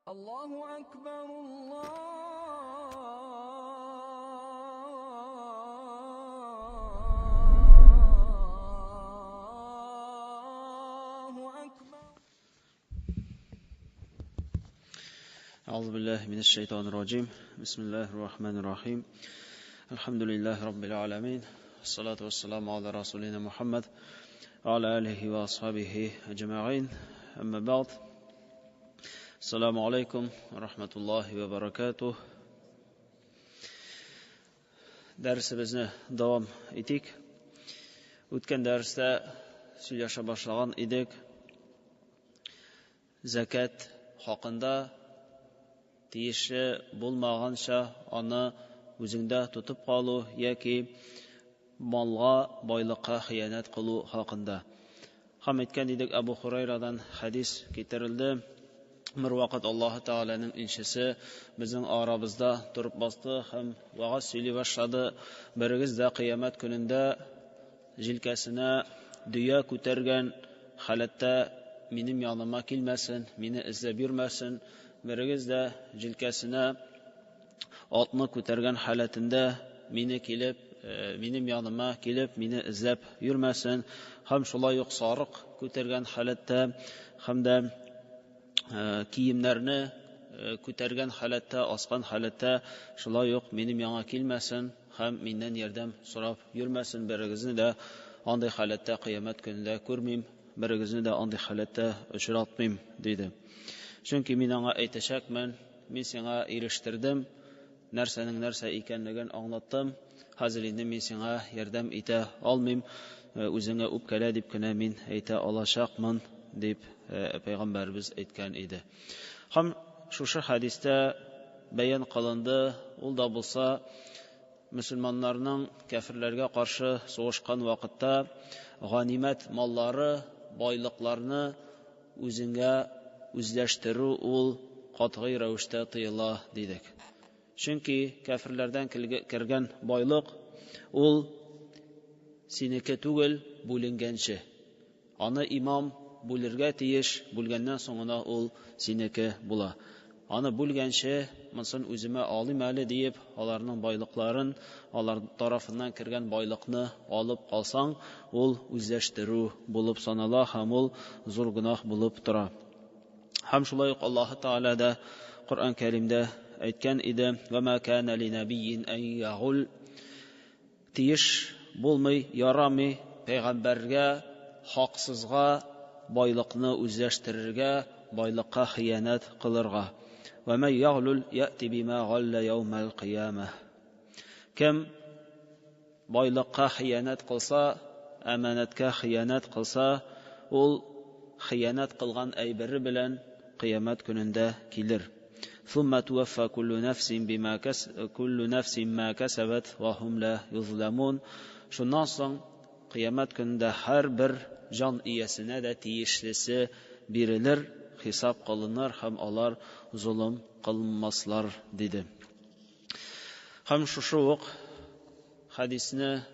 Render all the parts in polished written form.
الله أكبر الله أكبر. أعوذ بالله من الشيطان الرجيم. بسم الله الرحمن الرحيم. الحمد لله رب العالمين، والصلاة والسلام على رسولنا محمد وعلى آله وأصحابه أجمعين. أما بعد، السلام عليكم ورحمة الله وبركاته. Дәресебезне дәвам итик. Үткән дәрестә сөйләшә башлаган идек. Зәкят хакында, тиешле булмаганча аны үзеңдә тотып калу яки малга, байлыкка хыянәт кылу хакында. Һәм әйткән идек, Абу Хурайрадан хәдис китерелде. Бер вакыт Аллаһы Тәгаләнең илчесе безнең арабызда торып басты һәм вәгазь сөйли башлады. Берегез дә кыямәт көнендә җилкәсенә дөя күтәргән халәттә минем яныма килмәсен, мине эзләп йөрмәсен. Берегез дә җилкәсенә атны күтәргән халәтендә мине килеп, минем яныма килеп, мине эзләп йөрмәсен. Һәм шулай ук сарык күтәргән халәттә һәм дә киемнәрне күтәргән халәттә, аскан халәттә шулай ук минем яңа килмәсен һәм миннән ярдәм сорап йөрмәсен. Берегезне дә андый халәттә кыямәт көнендә күрмим, берегезне дә андый халәттә очратмыйм, диде. Чөнки мин аңа әйтәчәкмен, мин сиңа ирештердем, нәрсәнең нәрсә икәнлеген аңлаттым, хәзер инде мин сиңа ярдәм итә алмыйм, үзеңә үпкәлә дип кенә мин әйтә алачакмын, дип пәйгамбәребез әйткән иде. Һәм шушы хәдистә бәян кылынды, ул да булса мөселманнарның кәферләргә каршы сугышкан вакытта ганимәт маллары, байлыкларны үзеңә үзләштерү ул катгый рәвештә тыела, дидек. Чөнки кәферләрдән кергән байлык ул синеке түгел, бүленгәнче. Аны имам бүлергә тиеш, бүлгәннән соң гына ул синеке була. Аны бүлгәнче, монысын үземә алыйм әле диеп, аларның байлыкларын, алар тарафыннан кергән байлыкны алып калсаң, ул үзләштерү булып санала һәм ул зур гөнаһ булып тора. Һәм шулай ук Аллаһы Тәгалә дә Коръән Кәримдә әйткән иде: "Ва ма кана ли набийин ан ягул", тиеш булмый, ярамый пәйгамбәргә хаксызга байлыкны үзләштерергә, байлыкка хыянәт кылырга. Ва ман яглул яти бима галла яумал кыямah. Кем байлыкка хыянәт кылса, әманәткә хыянәт кылса, ул хыянәт кылган әйбере белән кыямәт көнендә килер. Thumma tuwaffa kullu nafsin bima kas kullu nafsin ma kasabat wa hum la yuzlamun. Шуннан соң кыямәт көнендә һәрбер җан иясенә дә тиешлесе бирелер, хисап кылыныр һәм алар золым кылмаслар, диде. Һәм шушы ук хәдисне,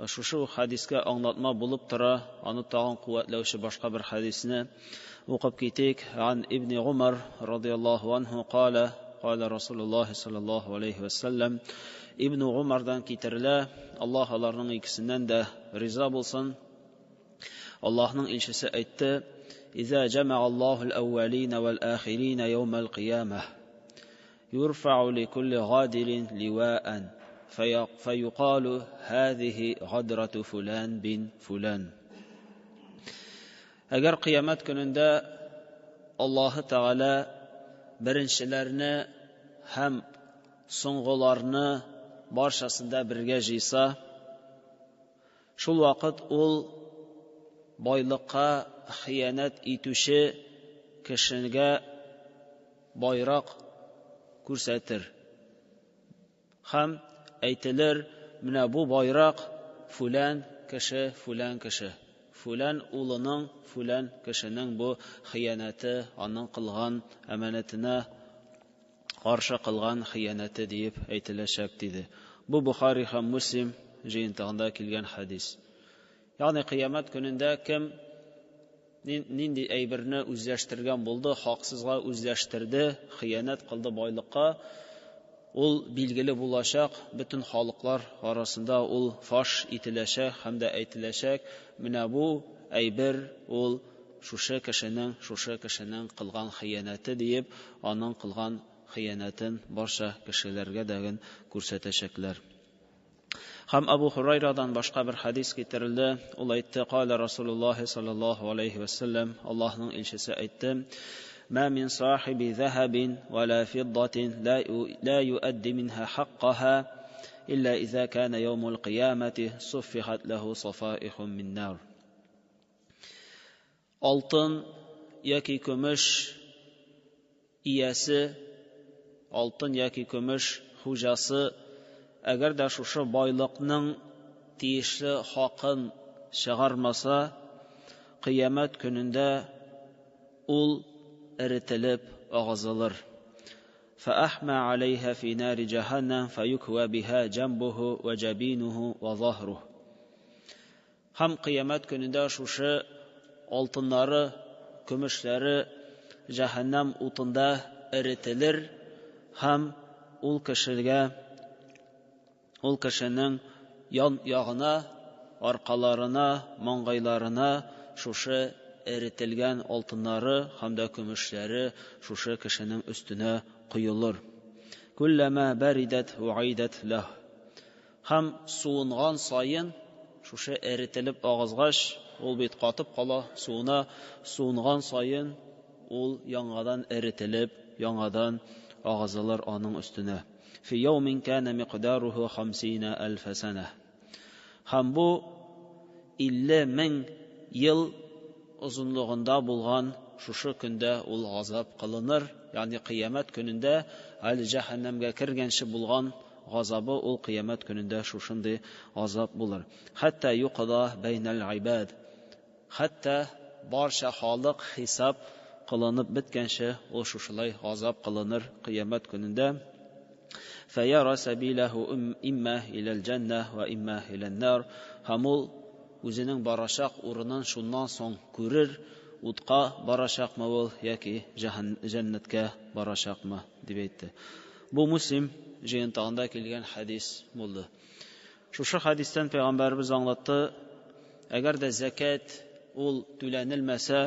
шушы ук хәдискә аңлатма булып тора, аны тагын куәтләүче башка бер хәдисне укып китик. Ан ибн Умар радияллаһу анһу кала, кала Расулуллаһ саллаллаһу алейхи ва саллям. Ибн Умардан китерелә, Аллаһ аларның икесеннән дә риза булсын. Аллаһның илчесе әйтте: "Иза җамаа Аллаһу ал-awwalina wal-akhirina yawm al-qiyamah, юрфау ли кулли гадилин ливаан, фаюқалу һазихи гадрату фулан бин фулан". Әгәр кыямәт көнендә Аллаһы Тәгалә беренчеләрне һәм соңгыларны барчасын да бергә җыйса, шул вакыт ул байлыкка хыянәт итүче кешегә байрак күрсәтер. Һәм әйтелер: менә бу байрак фүлән кеше, фүлән кеше, фүлән улының, фүлән кешенең бу хыянәте, аның кылган әманәтенә каршы кылган хыянәте диеп әйтеләчәк, диде. Бу Бухари һәм Муслим җыентыгында килгән хәдис. Ягъни кыямәт көнендә кем Нинди әйберне үзләштергән булды, хаксызга үзләштерде, хыянәт кылды байлыкка, ул билгеле булачак, бөтен халыклар арасында ул фаш ителәчәк һәм дә әйтеләчәк, менә бу әйбер ул шушы кешенең, шушы кешенең кылган хыянәте диеп, аның кылган хыянәтен барча кешеләргә дәген күрсәтәчәкләр. Һәм Абу Хурайрадан башка бер хадис китерелде. Ул әйтте: "Кала Расулуллаһ саллаллаһу алейхи ва саллям, Аллаһның илчесе әйтте: "Ма мин сахиби захабин ва ла фиддатин ла юадди минха хаккаха илля иза кана яумул кыямати суффихат лаху сафаихун мин нар." Алтын яки көмеш иясе, алтын яки көмеш хуҗасы әгәр дә шушы байлыкның тиешле хакын чыгармаса, кыямәт көнендә ул эретелеп агызылыр. فأحمى عليها في نار جهنم فيكوى بها جنبه وجبينه وظهره. Һәм кыямәт көнендә шушы алтыннары, көмешләре җәһәннәм утында эретелер һәм ул кешегә, ул кешенең ян ягына, аркаларына, маңгайларына шушы эретелгән алтыннары һәм дә көмешләре шушы кешенең өстенә коелыр. Күлләмә бәридәт уайдәт ләһ. Һәм суынган саен, шушы эретелеп агызгач, ул бит катып кала, суына, суынган саен ул яңадан эретелеп, яңадан агызылыр аның өстенә. Фи яумин кана миқдаруху 50 алф сана. Һәм бу 50 мең ел озынлыгында булган шушы көндә ул газап кылыныр, ягъни кыямәт көнендә әле җәһәннәмгә кергәнче булган газабы ул кыямәт көнендә шушындый газап булыр. Хәтта юқада бәйнәл гыйбад. Хәтта барча халык хисап кылынып беткәнче ул шушылай газап кылыныр кыямәт көнендә. Фәяра сәбиләһу имма иләл җәннә ва имма илән нар. Һәм ул үзенең барачак урынын шуннан соң күрер, утка барачакмы ул яки җәннәткә барачакмы, дип әйтте. Бу Муслим җыентыгында килгән хадис булды. Шушы хадистән пәйгамбәребез аңлатты, әгәр дә зәкәт ул түләнелмәсә,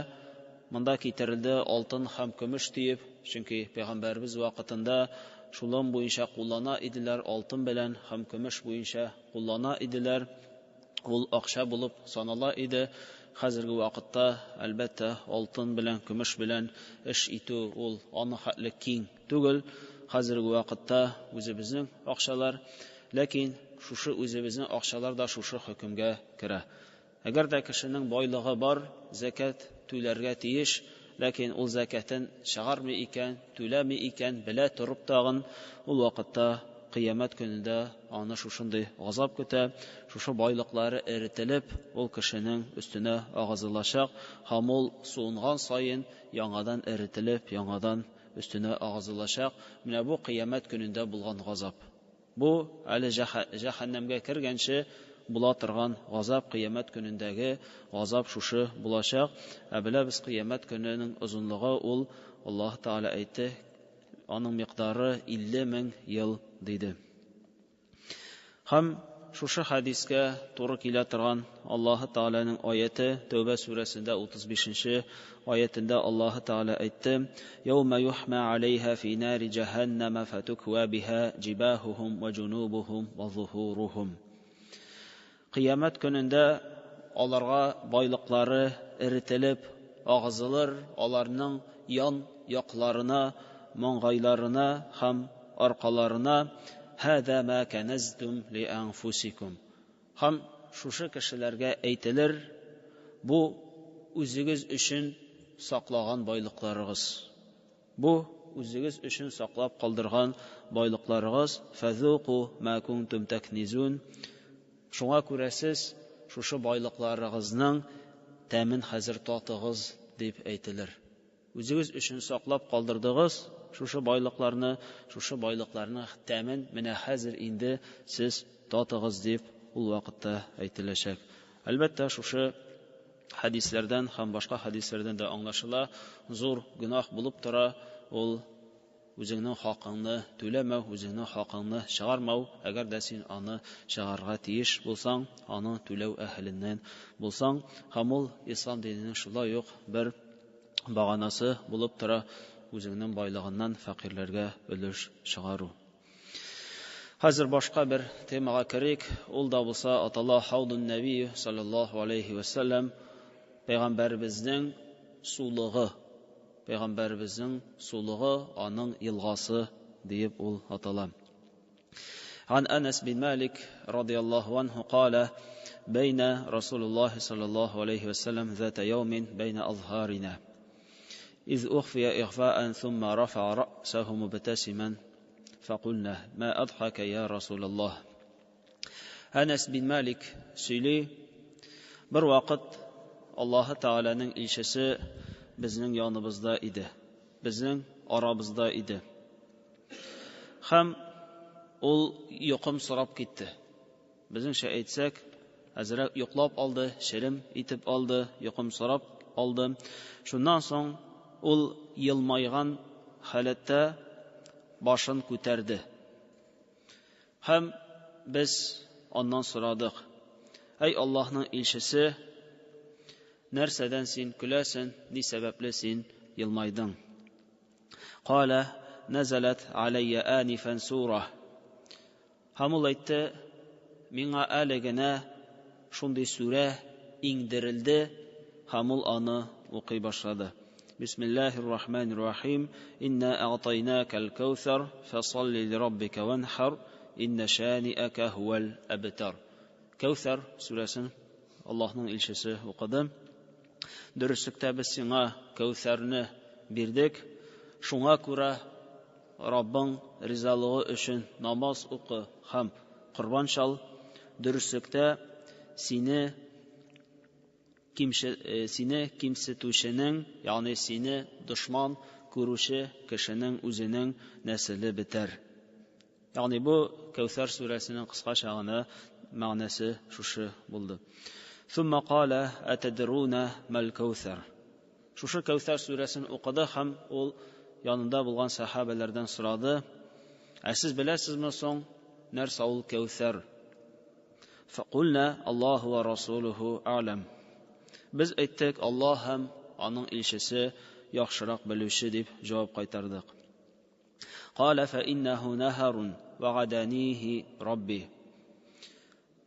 монда китерелде алтын һәм көмеш диеп, чөнки пәйгамбәребез вакытында шулым буенча куллана иделәр, алтын белән һәм көмеш буенча куллана иделәр. Ул акча булып санала иде. Хәзерге вакытта, әлбәттә, алтын белән, көмеш белән эш итү ул аны хәтле киң түгел. Хәзерге вакытта үзебезнең акчалар, ләкин шушы үзебезнең акчалар да шушы хөкемгә керә. Әгәр дә кешенең байлыгы бар, зәкәт түләргә тиеш, ләкин ул зәкәтен чыгармый икән, түләми икән, белә торып тагын, ул вакытта кыямәт көнендә аны шушындый газап көтә, шушы байлыклары эретелеп, ул кешенең өстенә агызылачак, һәм ул суынган саен яңадан эретелеп, яңадан өстенә агызылачак. Менә бу кыямәт көнендә булган газап. Бу әле җәһәннәмгә кергәнче була торган газап, кыямәт көнендәге газап шушы булачак. Ә беләбез, кыямәт көненең озынлыгы ул, Аллаһ Тәгалә әйтте, аның микъдары 50 мең ел диде. Һәм шушы хадискә туры килә торган Аллаһ Тәгаләнең аяте Тәүбә сүрәсендә 35-нче аятендә Аллаһ Тәгалә әйтте: "Яума юхма алейха фи нари җәһәннәмә фатуква биха җибахухум ва җунубухум ва зухурухум." Кыямәт көнендә аларга байлыклары эретелеп агызылыр, аларның ян якларына, маңгайларына һәм аркаларына. Һәдә ма кәнәздум ли анфусикум. Һәм шушы кешеләргә әйтелер: бу үзегез өчен саклаган байлыкларыгыз. Бу үзегез өчен саклап калдырган байлыкларыгыз. Фәзуку ма кунтум такнизун. Шуңа күрә сез шушы байлыкларыгызның тәмен хәзер татыгыз, дип әйтелер. Үзегез өчен саклап калдырдыгыз шушы байлыкларны, шушы байлыкларның тәмен менә хәзер инде сез татыгыз, дип ул вакытта әйтеләчәк. Әлбәттә, шушы Хәдисләрдән һәм башка хәдисләрдән дә аңлашыла, зур гөнаһ булып тора ул үзеңнең хакыңны түләмәү, үзеңнең хакыңны чыгармау, әгәр дә син аны чыгарырга тиеш булсаң, аны түләү әһеленнән булсаң, һәм ул ислам диненең шулай ук бер баганасы булып тора, үзеңнең байлыгыннан фәкыйрьләргә өлеш чыгару. Хәзер башка бер темага керик. Ул да булса атала Хаудун Нәби саллаллаһу алейхи ва саллям, пәйгамбәребезнең сулыгы. Пәйгамбәребезнең сулыгы, аның елгасы диеп ул атала. عن أنس بن مالك رضي الله عنه قال بين رسول الله صلى الله عليه وسلم ذات يوم بين أظهارنا إذ أخفي إخفاء ثم رفع رأسه مبتسما فقلنا ما أضحك يا رسول الله. Әнәс бин Малик сөйли, бер вакыт Аллаһы Тәгаләнең илчесе безнең яныбызда иде, безнең арабызда иде. Һәм ул йокым сорап китте. Безнеңчә әйтсәк, әзрәк йоклап алды, шерем итеп алды, йокым сорап алды. Шуннан соң ул елмайган халәттә башын күтәрде. Һәм без аннан сорадык: Әй Аллаһның илчесе, нәрсәдән син көләсең, ни сәбәпле син елмайдың? Кала назалат алайя анифан сура. Һәм ул әйтте, миңа әле генә шундый сүрә иңдерелде, һәм ул аны укый башлады. Бисмиллаһир рахманир рахим. Инна a'тайнакал каусар, фасалли лираббика ванхар, инна шаниака хуал абтар. Кәүсәр сүрәсен Аллаһның илчесе укыды. Дөреслектә без сиңа Кәүсәрне бирдек. Шуңа күрә Раббың ризалыгы өчен намаз укы һәм корбан чал. Дөреслектә сине сине кимсетүченең, ягъни сине дошман күрүче кешенең үзенең нәселе бетәр. Ягъни бу Кәүсәр сүрәсенең кыскача гына мәгънәсе шушы булды. Thumma qala atadruna mal Кәүсәр. Шушы Кәүсәр сүрәсен укыды һәм ул янында булган сахабәләрдән сорады: Ә сез беләсезме соң нәрсә ул Кәүсәр? Фақулна Аллаһу ва расулуху a'lam. Без әйттек, Аллаһ һәм аның илчесе яхшырак белүче дип җавап кайтардык. Кала фа иннаху нахарун ва'аданихи рабби.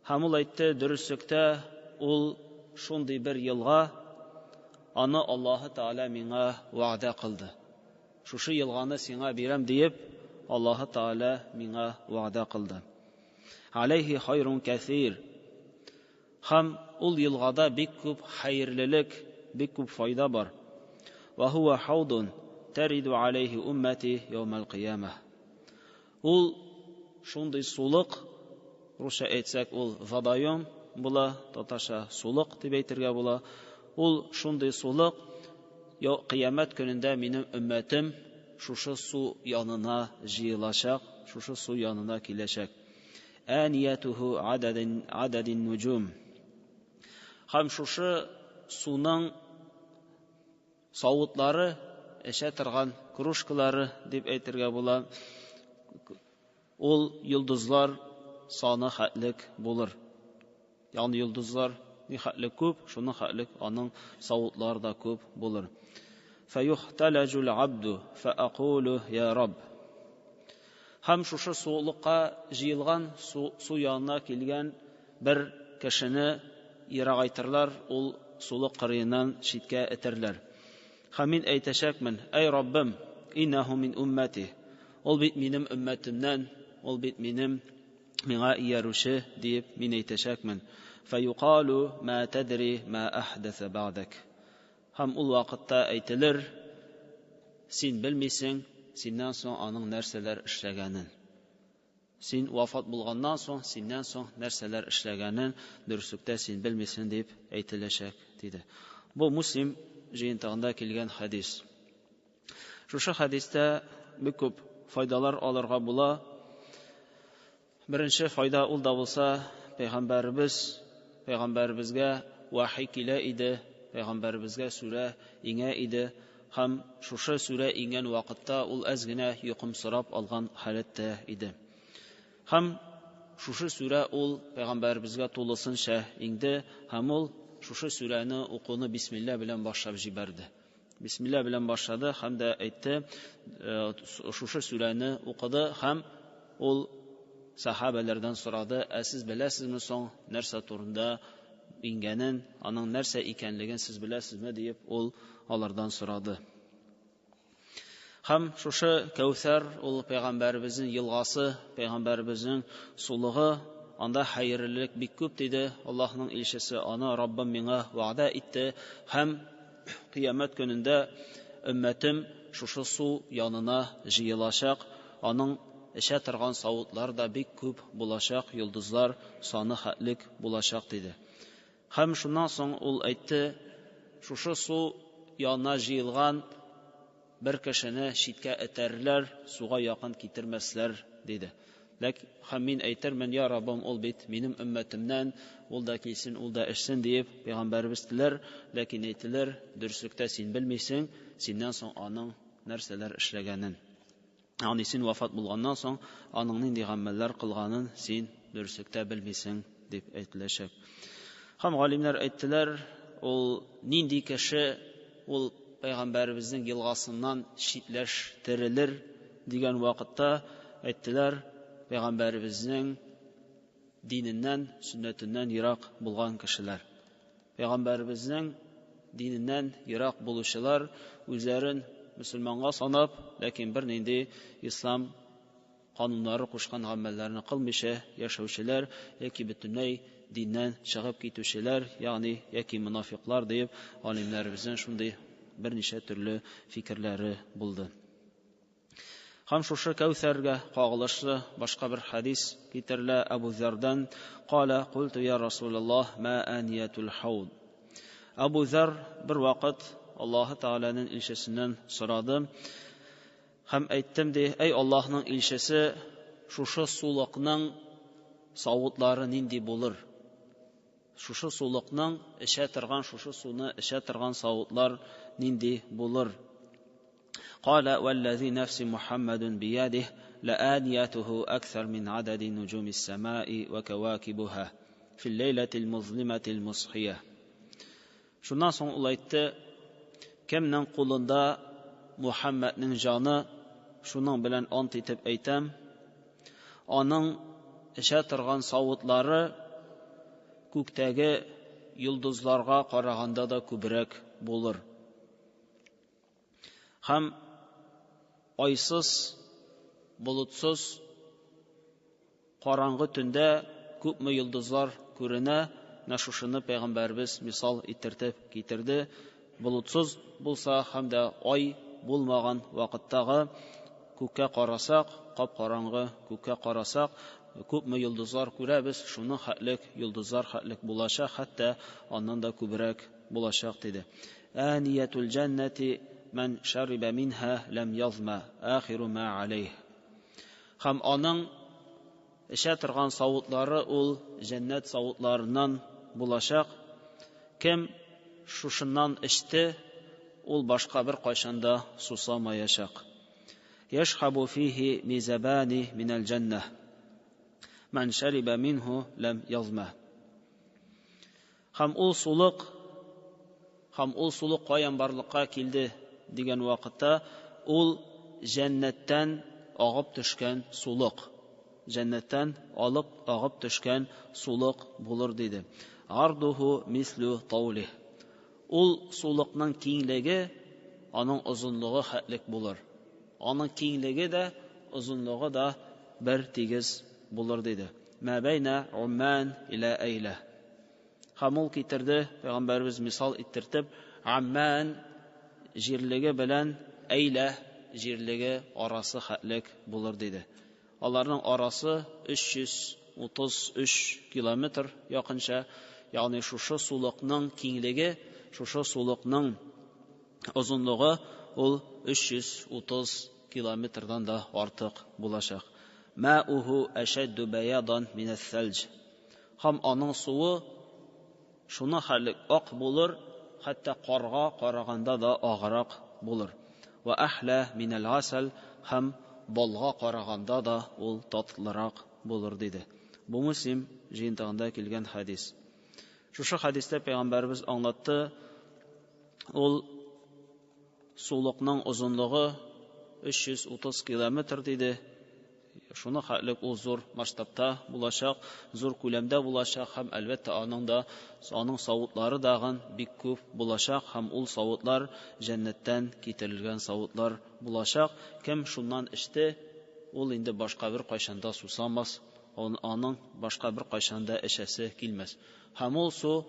Һәм ул әйтте, дөреслектә ул шундый бер елга, аны Аллаһы Тәгалә миңа вәгъдә кылды. Шушы елганы сиңа бирәм диеп, Аллаһы Тәгалә миңа вәгъдә кылды. Алейхи хайрун кәсир. Һәм ул елгада бик күп хәерлелек, бик күп файда бар. Ва хуа хаудун тариду алейхи уммати яумал кыямah. Ул шундый сулык, русча әйтсәк, ул водоем була, татарча сулык дип әйтергә була. Ул шундый сулык, кыямәт көнендә минем өммәтем шушы су янына җыелачак, шушы су янына киләчәк. Аниятуху ададин ададин нуҗум. Һәм шушы суның савытлары, эчә торган кружкалары дип әйтергә була, ул йолдызлар саны хәтлек булыр. Ягъни йолдызлар ни хәтлек күп, шуның хәтлек аның савытлары да күп булыр. Фаюхталаҗул абду фаакулу я рабб. Һәм шушы сулыкка җыелган су янына килгән бер кешене ерагайтырлар, ул сулык кырыеннан читкә этәрләр. Һәм мин әйтәчәкмен: Әй Раббым, иннаху мин уммати. Ул бит минем өммәтемнән, ул бит минем миңа иярүче диеп мин әйтәчәкмен. Фаюқалу ма тадри ма ахдаса бa'дак. Һәм ул вакытта әйтелер: Син белмисең, синнән соң аның нәрсәләр эшләгәнен. Син вафат булганнан соң, синнән соң нәрсәләр эшләгәнен дөреслектә син белмисең дип әйтеләчәк, диде. Бу Муслим җыентыгында килгән хәдис. Шушы хәдистә бик күп файдалар алырга була. Беренче файда ул да булса, пәйгамбәребез, пәйгамбәребезгә вахи килә иде, пәйгамбәребезгә сүрә иңә иде һәм шушы сүрә иңгән вакытта ул әз генә йокымсырап алган халәттә иде. Һәм шушы сүрә ул пәйгамбәребезгә тулысынча иңде һәм ул шушы сүрәне укуны бисмилла белән башлап җибәрде. Бисмилла белән башлады һәм дә әйтте, шушы сүрәне укыды һәм ул сахабәләрдән сорады, ә сез беләсезме соң нәрсә турында иңгәнен, аның нәрсә икәнлеген сез беләсезме диеп ул алардан сорады. Һәм шушы Кәүсәр ул пәйгамбәребезнең елгасы, пәйгамбәребезнең сулыгы, анда хәерлелек бик күп диде Аллаһның илчесе, аны Раббым миңа вәгъдә итте һәм кыямәт көнендә өммәтем шушы су янына җыелачак, аның эчә торган савытлар да бик күп булачак, йолдызлар саны хәтлек булачак диде. Һәм шуннан соң ул әйтте, шушы су янына җыелган бер кешене читкә этәрләр, суга якын китермәсләр, диде. Ләк һәм мин әйтермен, я Раббым, ул бит минем өммәтемнән, ул да килсен, ул да эчсен диеп, пәйгамбәребез теләр, ләкин әйтелер, дөреслектә син белмисең, синнән соң аның нәрсәләр эшләгәнен. Ягъни син вафат булганнан соң, аның нинди гамәлләр кылганын син дөреслектә белмисең, дип әйтеләчәк. Һәм галимнәр әйттеләр, ул нинди кеше, ул пәйгамбәребезнең елгасыннан читләштерелер дигән вакытта әйттеләр, пәйгамбәребезнең диненнән, сөннәтеннән ерак булган кешеләр. Пәйгамбәребезнең диненнән ерак булучылар үзләрен мөселманга санап, ләкин бернинди ислам кануннары кушкан гамәлләрне кылмыйча яшәүчеләр яки бөтенләй диннән чыгып китүчеләр, ягъни яки монафиклар диеп галимнәребезнең шундый берничә төрле фикерләре булды. Һәм шушы Кәүсәргә кагылышлы башка бер хадис китерелә Әбу Зәрдән, Кала культу я Расулаллаһ ма аниятул хауд. Әбу Зәр бер вакыт Аллаһы Тәгаләнең илчесеннән сорады һәм әйттем ди, әй Аллаһның илчесе, шушы сулыкның савытлары нинди булыр? Шушы сулыкның эчә торган, шушы суны эчә торган савытлар нинди булыр? قال والذي نفس محمد بيده لآنيته أكثر من عدد نجوم السماء وكواكبها في الليلة المظلمة المصحية. Шуннан соң ул әйтте, кемнең кулында Мухаммадның җаны, шуның белән ант итеп әйтәм, аның эчә торган савытлары күктәге йолдызларга караганда да күбрәк булыр. Һәм айсыз, болытсыз караңгы төндә күпме йолдызлар күренә, менә шушыны пәйгамбәребез мисал иттертеп китерде. Болытсыз булса һәм дә ай булмаган вакыттагы күккә карасак, кап-караңгы күккә карасак, күпме йолдызлар күрәбез, шуның хәтлек йолдызлар хәтлек булачак, хәтта аннан да күбрәк булачак диде. Аниятул җәннәти ман шариба минха лам язма ахиру ма алейх. Һәм аның эчә торган савытлары ул җәннәт савытларыннан булачак. Кем шушыннан эчте, ул башка бер кайчан да сусамаячак. Яшхабу фихи мизабани минәл җәннә. Ман шариба минху лам язма. Һәм ул сулык, һәм ул сулык каян барлыкка килде дигән вакытта, ул җәннәттән агып төшкән сулык. Җәннәттән алып агып төшкән сулык булыр диде. Ардуху мислю таулих. Ул сулыкның киңлеге аның озынлыгы хәтлек булыр. Аның киңлеге дә, озынлыгы да бер тигез булыр диде. Ма бәйнә Умман иля Әйлә. Һәм ул китерде, пәйгамбәребез мисал иттертеп, Амман җирлеге белән Әйлә җирлеге арасы хәтлек булыр диде. Аларның арасы 333 километр якынча, ягъни шушы сулыкның киңлеге, шушы сулыкның озынлыгы ул 330 километрдан да артык булачак. Мауху ашадду баядан минәс-сәлҗ. Һәм аның суы Шуны хәллек ак булыр, хәтта карга караганда да аграк булыр. Вә әхлә минәл гасәл, һәм балга караганда да ул татлырак булыр, диде. Бу Муслим җыентыгында килгән хәдис. Шушы хәдистә пәйгамбәребез аңлатты, ул сулыкның озынлыгы 330 километр диде. Шуны хәтлек ул зур масштабта булачак, зур күләмдә булачак һәм әлбәттә аның да аның савытлары дагын бик күп булачак һәм ул савытлар җәннәттән китерелгән савытлар булачак. Кем шуннан эчте, ул инде башка бер кайчан да сусамас, аның башка бер кайчан да эчәсе килмәс. Һәм ул су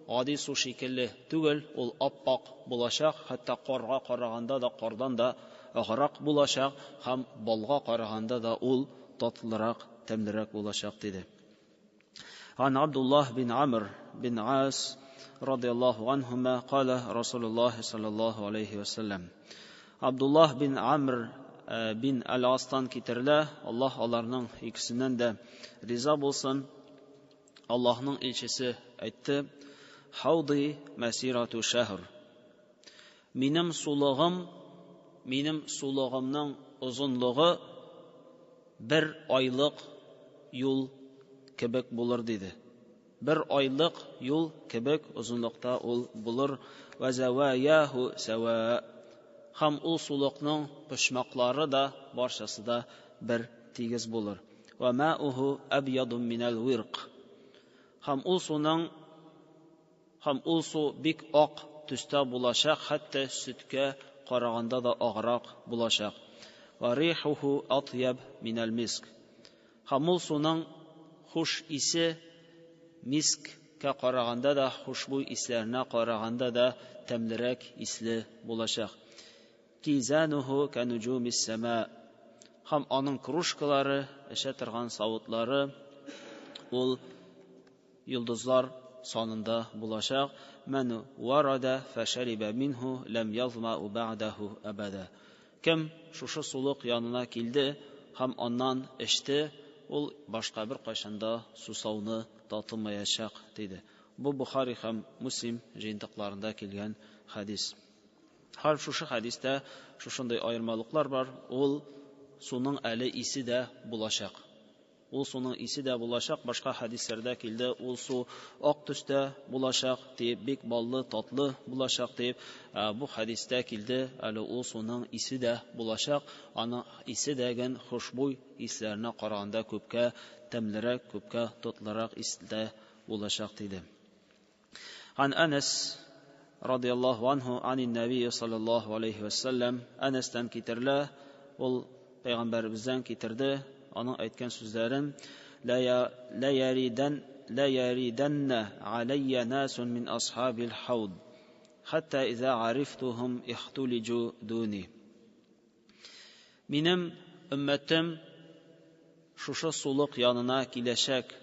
гади су шикелле түгел, ул ап-ак булачак, хәтта карга караганда да кардан да аграк булачак һәм балга караганда да ул татлырак, тәмлерәк булачак, диде. عن عبد الله بن عمرو بن عاص رضي الله عنهما قال رسول الله صلى الله عليه وسلم. Абдуллаһ бин Амр бин Әл-Астан китерелә, Аллаһ аларның икесеннән дә риза булсын. Аллаһның илчесе әйтте: Хауди мәсирату шәһр. Минем сулыгым, минем сулыгымның озынлыгы бер айлык юл кебек булыр, диде. Бер айлык юл кебек озынлыкта ул булыр. Вә зәваяху сәва. Һәм ул сулыкның почмаклары да барчасы да бер тигез булыр. Вә мауху абьяду минәл вирк. Һәм ул суның һәм ул су бик ак төстә булачак, хәтта сөткә караганда да аграк булачак. Вә рихуху атьяб минәл миск. Һәм ул суның хуш исе мисккә караганда да, хушбуй исләренә караганда да тәмлерәк исле булачак. Кизануху кануҗумис сама. Һәм аның кружкалары, эчә торган савытлары ул йолдызлар санында булачак. Мән варада фәшәриба минһу ләм язмау бәгъдәһу әбәдә. Кем шушы сулык янына килде һәм аннан эчте, ул башка бер кайчан да сусауны татымаячак, диде. Бу Бухари һәм Муслим җыентыкларында килгән хәдис. Һәм шушы хәдистә шушындый аермалыклар бар, ул суның әле исе дә булачак. Ул суның исе дә булачак, башка хәдисләрдә килде, ул су ак төстә булачак дип, бик баллы, татлы булачак дип, бу хәдистә килде, әле ул суның исе дә булачак, аның исе дәген хушбуй исләренә караганда күпкә тәмлерәк, күпкә татлырак истә булачак диде. عن أنس رضي الله عنه عن النبي صلى الله عليه وسلم. Әнәстән китерелә, ул пәйгамбәребездән китерде, аның әйткән сүзләрен: لا يريدن لا يريدن علي ناس من أصحاب الحوض حتى إذا عرفتهم اختلجوا دوني. Минем өммәтем шушы сулык янына киләчәк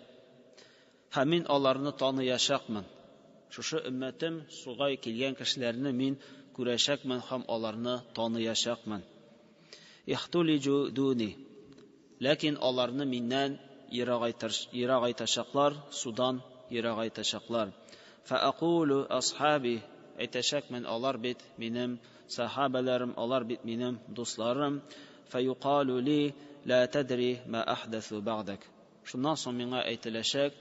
һәм мин аларны таныячакмын. Шушы өммәтем суга килгән кешеләрне мин күрәчәкмен һәм аларны таныячакмын. Ихтулиҗу дуни. Ләкин аларны миннән ерагайтачаклар, судан ерагайтачаклар. Фәакулу асхаби, әйтәчәкмен, алар бит минем сахабаларым, алар бит минем дусларым. Фәюкалу ли ла тадри ма ахдасу бa'дак. Шуннан соң миңа әйтеләчәк: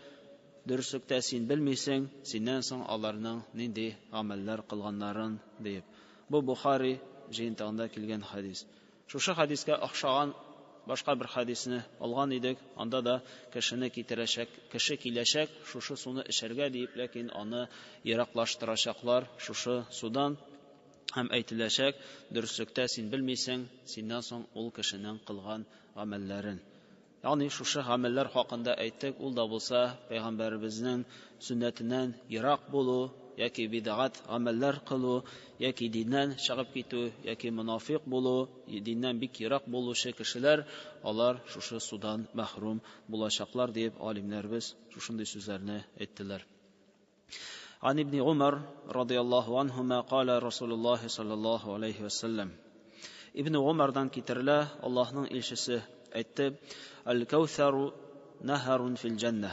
дөреслектә син белмисең, синнән соң аларның нинди гамәлләр кылганнарын, диеп. Бу Бухари җыентыгында килгән хәдис. Шушы хәдискә охшаган башка бер хәдисне алган идек, анда да кешене китерәчәк, кеше киләчәк шушы суны эчәргә диеп, ләкин аны ераклаштырачаклар шушы судан һәм әйтеләчәк: дөреслектә син белмисең, синнән соң ул кешенең кылган гамәлләрен. Ягъни шушы гамәлләр хакында әйттек, ул да булса пәйгамбәребезнең сөннәтеннән ерак булу, яки бидгать гамәлләр кылу, яки диннән чыгып китү, яки монафиқ булу, диннән бик ерак булучы кешеләр, алар шушы судан мәхрүм булачаклар дип алимнәребез шушындый сүзләрне әйттеләр. عن ابن عمر رضي الله عنهما قال رسول الله صلى الله عليه وسلم. Ибн Умардан китерелә, Аллаһның илчесе әйтте: Әл-Кәүсәру наһарун фил җәннә.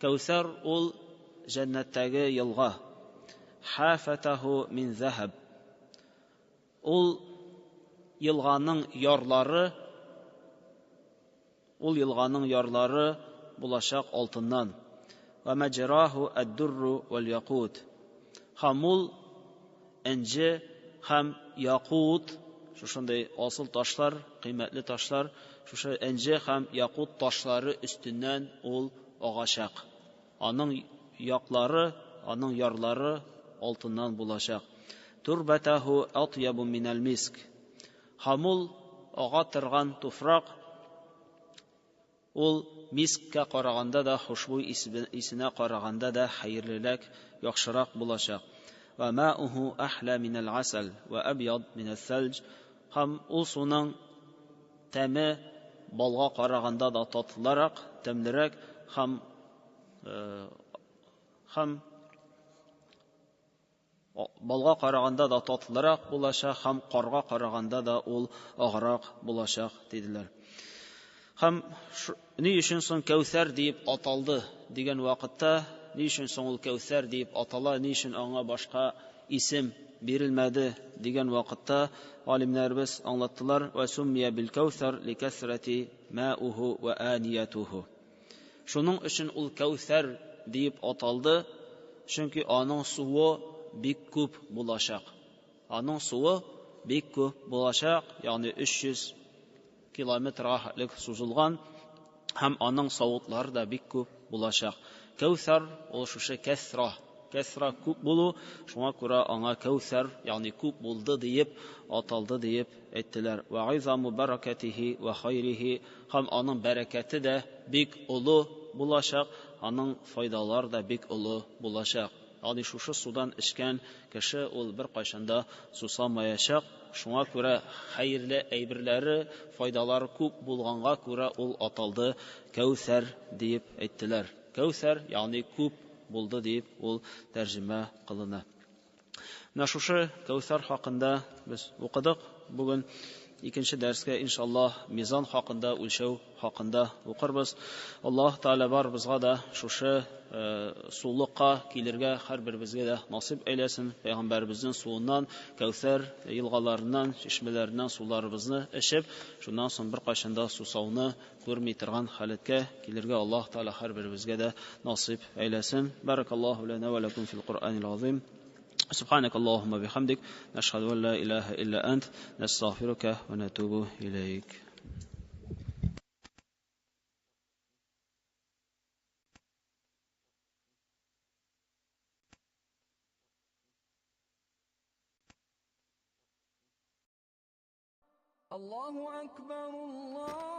Кәүсәр ул җәннәттәге елга. Хафатаху мин захаб. Ул елганың ярлары, ул елганың ярлары булачак алтыннан. Ва маҗраху ад-дурру вал яқут. Һәм ул энҗе һәм якут, шушындай асыл ташлар, кыйммәтле ташлар, шушы энҗе һәм якут ташлары өстеннән ул агачак. Аның яклары, аның ярлары алтыннан булачак. Турбатаху атьябу минал миск. Һәм ул ага торган туфрак ул мисккә караганда да, хушбуй исенә караганда да хәерлерәк, яхшырак булачак. Ва мауху ахла минал асал ва абьяд минал сәлҗ. Һәм ул суның тәме балга караганда да татлырак, тәмлерәк һәм һәм балга караганда да татлырак булачак, һәм карга караганда да ул аграк булачак, диделәр. Һәм ни өчен соң Кәүсәр диеп аталды дигән вакытта, ни өчен соң ул Кәүсәр диеп атала, ни өчен аңа башка исем бирелмәде дигән вакытта галимнәребез аңлаттылар: "Ва суммия бил кәүсәр ликәсрәти мауху ва аниятуху". Шуның өчен ул Кәүсәр диеп аталды, чөнки аның суы бик күп булачак. Аның суы бик күп булачак, ягъни 300 километрга сузылган, һәм аның савытлары да бик күп булачак. Кәүсәр ул шушы кәсра, кәсра күп булу, шуңа күрә аңа Кәүсәр, ягъни күп булды диеп аталды диеп әйттеләр. Ва изаму баракатихи ва хайрихи, һәм аның бәрәкәте дә бик олы булачак, аның файдалары да бик олы булачак. Ягъни шушы судан эчкән кеше ул бер кайчан да сусамаячак. Шуңа күрә хәерле әйберләре, файдалары күп булганга күрә ул аталды Кәүсәр диеп әйттеләр. Кәүсәр, ягъни күп булды диеп ул тәрҗемә кылына. Менә шушы Кәүсәр хакында без укыдык. Бүген икенче дәрескә иншаллаһ мизан хакында, үлчәү хакында укырбыз. Аллаһ Тааля барыбызга да шушы сулыкка килергә һәрберебезгә дә насыйп әйләсен. Пәйгамбәребезнең суыннан, Кәүсәр елгаларыннан, чишмәләреннән суларыбызны эчеп, шуннан соң бер кайчан да сусауны күрми торган халәткә килергә Аллаһ Тааля һәрберебезгә дә насыйп әйләсен. Баракаллаһу лана ва лакум фил Куръанил азим. سبحانك اللهم بحمدك نشهد أن لا إله إلا أنت نستغفرك ونتوب إليك. الله أكبر الله.